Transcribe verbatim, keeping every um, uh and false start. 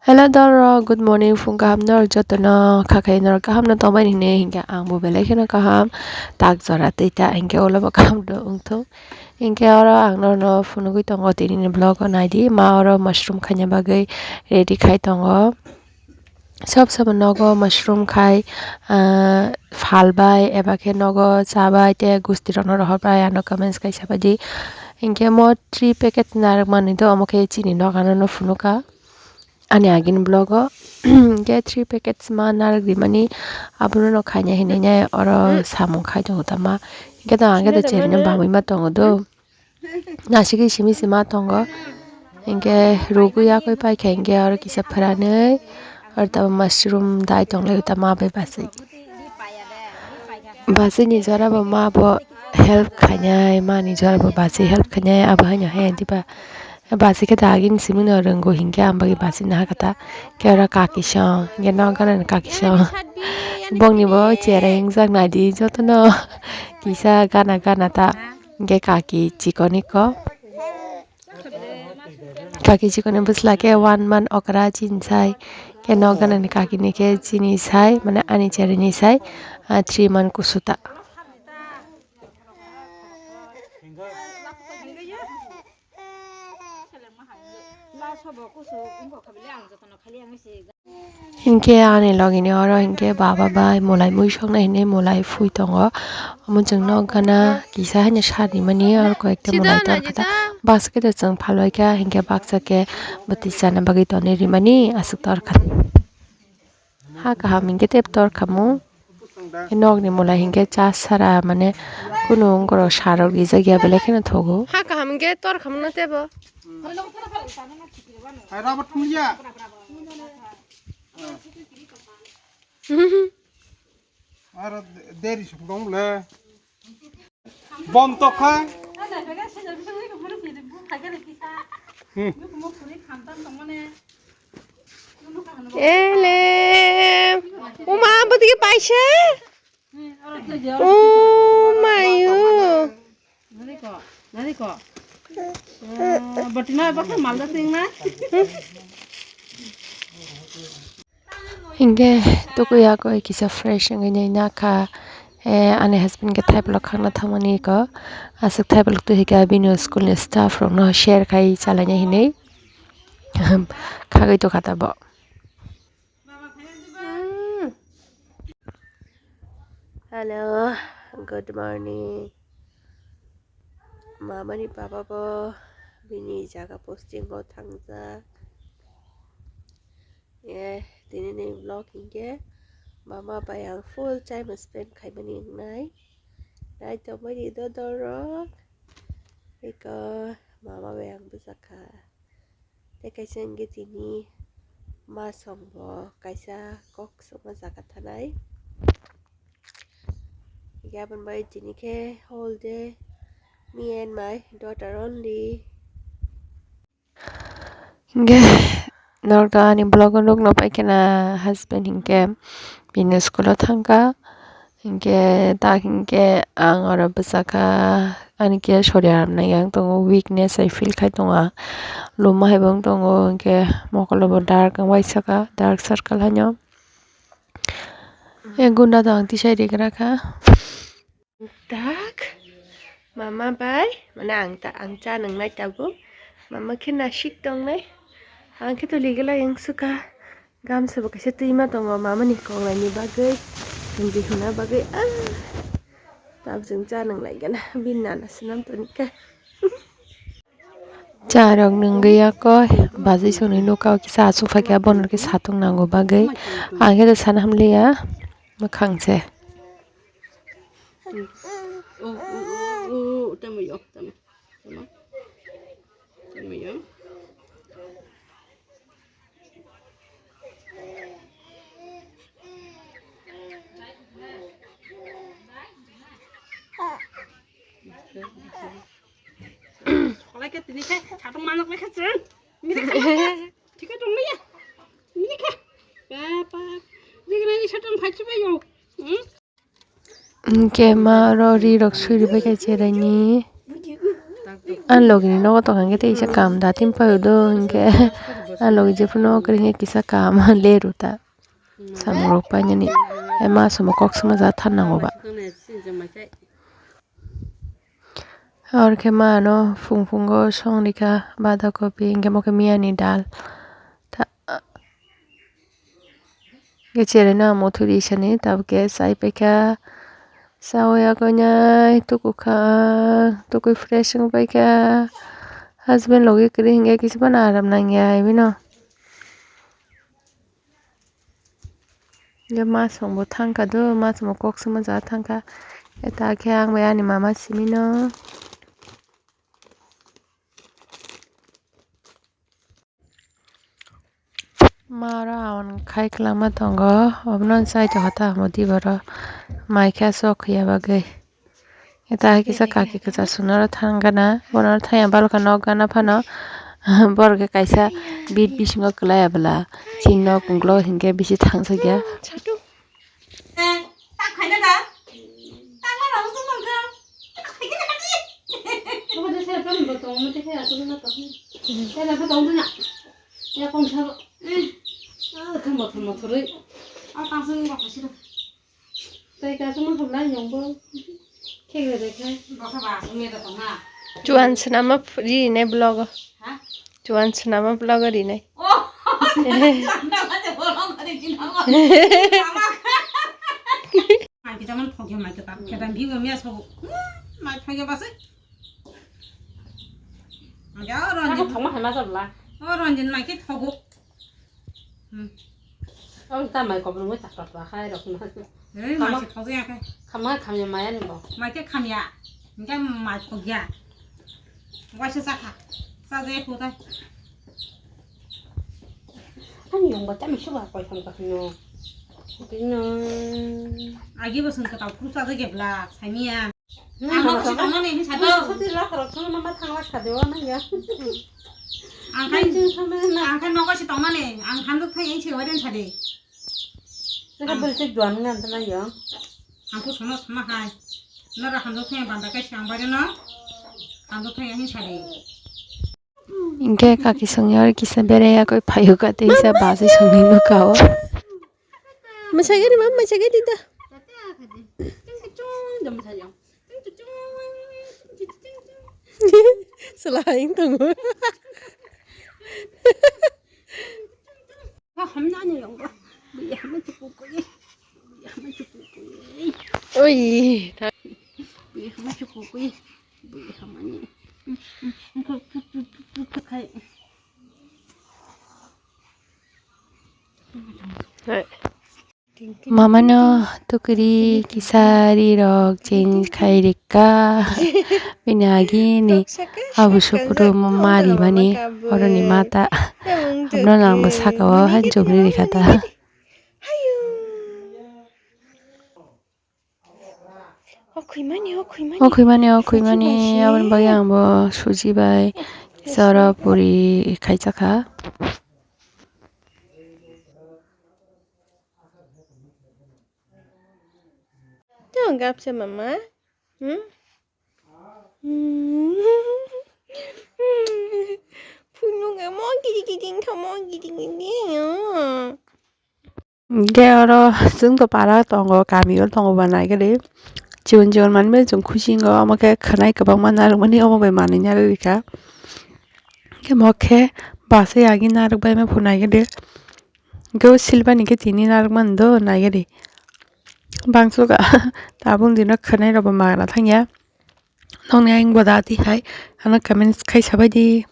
Hello dol rok, good morning, phung kaham norok jotono, kha khe norok kaham no tongbai hinwi hinkhe ang bo belai kheno kaham, tak jora twi ta hinkhe ulo bo kaham no wngthung. Hinkhe oro ang norokno phunugwi tongo, tini ni vlog o naidi, ma oro mushroom khaina bagwi ready khai tongo. Sob sobo nogo mushroom khai, ah, phalbai eba khe nogo chabai tei gusti rokno rohorbai, ano comments kaisa baidi. Hinkhe mo three packet narwkmani do, omo khe chini nokano no phunukha. Ani agini vlog o hinkhe three packets ma narwk rimani, abono no khaina hinwi nai oro samung khai tongo tama. Hinkhe to ang khe to cherino bangwi ma tongo do. Nasigwi simi se ma tongo. Hinkhe rugwi yakwi paikha hinkhe oro kisa phwranwi oro tamo mushroom dai tonglai tamo abai bachwi. Bachwi ni jora bo ma bo help khainai, mani jora bo bachwi help khainai, abo haino haya diba. Bachwi khe daging simi no rwngo hinkhe ang bagwi bachwi nahakha ta. Khe oro kaki song, hinkhe nok gana ni kaki song. Bongni bo cherai wngjak naidi jotono kisa gana gana ta. Hinkhe kaki chikon iko. Kaki chikon ni bwsla khe one month okra chini sai. Khe nok gana ni kaki ni khe chini sai, mane ani cherai ni sai, ah, three month kusu ta. Hinkhe ani logini oro hinkhe baba bai mulai mui soknai hinwi mulai phui tongo. Omo chwng nok gana kisa haino sat rimani oro koi ekta mulai torkha ta. Baksa khe to chwng phalbai kha hinkhe baksa khe bwtwi chana bagwi tonwi rimani aswk torkha. Ha kaham hinkhe tei torkha mung. Nokni mulai hinkhe cha sara mane kunu ongkorok sarok rijak ya belai kheno thogo. Ha kaham hinkhe torkha mung na tebo. Hai rubber thumliya. Aro deri suk dong le. Bom tokha. Hmm. Ele. Uma, bwtwi paisa. Oh my. Bati na baksa malda sing na. Hinkhe tukuya koi kisa fresh wngwi nai nakha. Eh, ani husband khe thaipalok khakna thangmani eko. Aswk thaipalok twi hwnkhe bini school ni staff rokno share khai chalaina hinwi khagwi tongkha tabok. Hello, good morning. Mama ni papa bo bini jaga posting o thangjak. Eh, tini ni vlog hinkhe mama bai ang full time spend khaimani wngnai. Nai tongmani dodorok. Eko mama bai ang bwsakha. Tei kaisa hinkhe tini ma song bo kaisa kok songma jaga thanai. Hinkhe aboni bai tini khe whole day me and my daughter only. Hinkhe norok to ani vlog o nukno paikhe na husband hinkhe bini school o thangkha. Hinkhe tak hinkhe ang oro bwsakha, ani khe sori aram nai ang tongo, weakness I feel khai tongo ang, luma hai bo wng tongo, hinkhe mokolo bo dark wng bai saka, dark circle haino. E gunda to ang tisai rigra kha. Tak mama bai, mane ang ta, ang cha nwngnai tabuk, mama khe nasik tongnai, ang khe to ligilai wng sukha. Gamsa bo kaisa twima tongo mamani konglaini bagwi, hindi hwnna bagwi, ah, tabuk chwng cha nang lai gana, bini nana swnam toni kha. Cha rok nungwi ya koi, bajwi songni nokao kisa achuk phaikha, bono khe satung nango bagwi, ang khe sana hamliya, mwkhang se. Kolai khe tini khe satung manok lekha chwng. Mini kha. Thikhe tong liya. Mini kha. Papa. Rignani satung phai chubai yo. Hmm? Hinkhe ma oro ri rok suri bai kha cheraini. Ani logini nogo tongkha hinkhe tei kisa kam da tim pai do hinkhe. A logi jephano kwrwngya kisa kaham le rw ta. Samung rok painani. Ema somo kok suma ja than nango ba. Aro khe ma ano phung phungo song rikha bada kopi, hinkhe mo khe miyani dal. Tha-, Khe cherai no muthuri sani tabuk khe chai paikha. Chaui akoinai tukukha, tukui fresh wng paikha. Husband logi kwrwi hinkhe kisa phano aram nangya bini. Hinkhe masongbo thangkha do, masongbo kok suma ja thangkha. Eta khe ang bai ani mama simi no. Ma oro awan khai kwlangma tongo, obono chai tongkha ta omo diboro mai khe aswk huya bagwi. Eta hai kisa kaki kwchar songno oro thang gana, bono oro thangya balokha nok gana phano, borok khe kaisa bit bisingo kwlaiya bwla, chini nok ukulok hinkhe bisi thangjakya. Eh, tak khaina da? Tangma rok se tongkha. Tak khaina da di. Obo de se pram bo tong mo te khe asuk na to. Ya na pha tong na. Ya kong sa. Eh. Ah, thang bo thang mo thori. Ah, tang sung ba khasi. Tai ka sung mo thang lai nyong bo. Khegre de khe. Ba kha ba sung me da tong na. Chuan swnama ri ne vlog. Ha? Chuan swnama vlog ri ne. Oh. Mai kisa man phokya mai kisa. Khe dam biwa miya sobo. Mai phokya basi. Ang ja oro Ako ni. Thongma hai ma sabla. Oro ni mai khe thogo. Hmm. Ang ta mai koplo mo tak tak hai rok na. Eh, mai khe thogo ya khe. Khama khamya maya ni bo. Mai khe khamya. Engkai mai phokya. Waisa sakha. Sa je khu tai. Ani yong ba chami suba koi tham ka khino. Khino. Agi bo sung ka tau phu sa je gebla. Samiya. Ang no kasi tong mani hin sadi. Sadi la khorok sung mama thang la khade wa na ya. Ang khai, ang khai no kasi tong mani. Ang khan duk thai ang se wa den sadi. Saka bel sik duan ngan tana ya. Ang ko sono sama hai. Nara khan duk thai banda kai sang bare no. Khan duk thai ang hin sadi. Hinkhe kaki songya oro kisa berai ya koi phaio ka tei sa bachai songni nukha o. Mwsagari ma mwsagari da. Swlai wng tongo. Hamnani yongo. Buya hama chukukuye. Buya hama chukukuye. Oi. Buya hama chukukuye. Buya hamani. Khai. Hai. Mamano tukri kisa ri rok change khai rikha. Bini agi ni abu sukuru mari mani oroni mata. Abno nang bo saka o han chumri rikha ta. O khwimani, o khwimani. O khwimani, o khwimani, aboni bagwi ang bo suji bai kisa oro puri khaijak kha. Tei gapsa mama. Hmm? Phunuk amo gidi gidi wngkha mo gidi gidi. Hingke oro chwng to para tongo, kami o tongo ba naigari. Chigon chigon manwi chwng khusi wngo, omo khe khwnai kwbangma narwkmani omo bai manwi narwk rikha. Hingke mo khe bachai agi narwk bai ma phu naigari. Hingke o silbani khe tini narwkmani do naigari. Bangso ka tabuk dino khwnai rok bo magna thangya. Nokni ayang bo da twi hai ano comments khai sabaidi.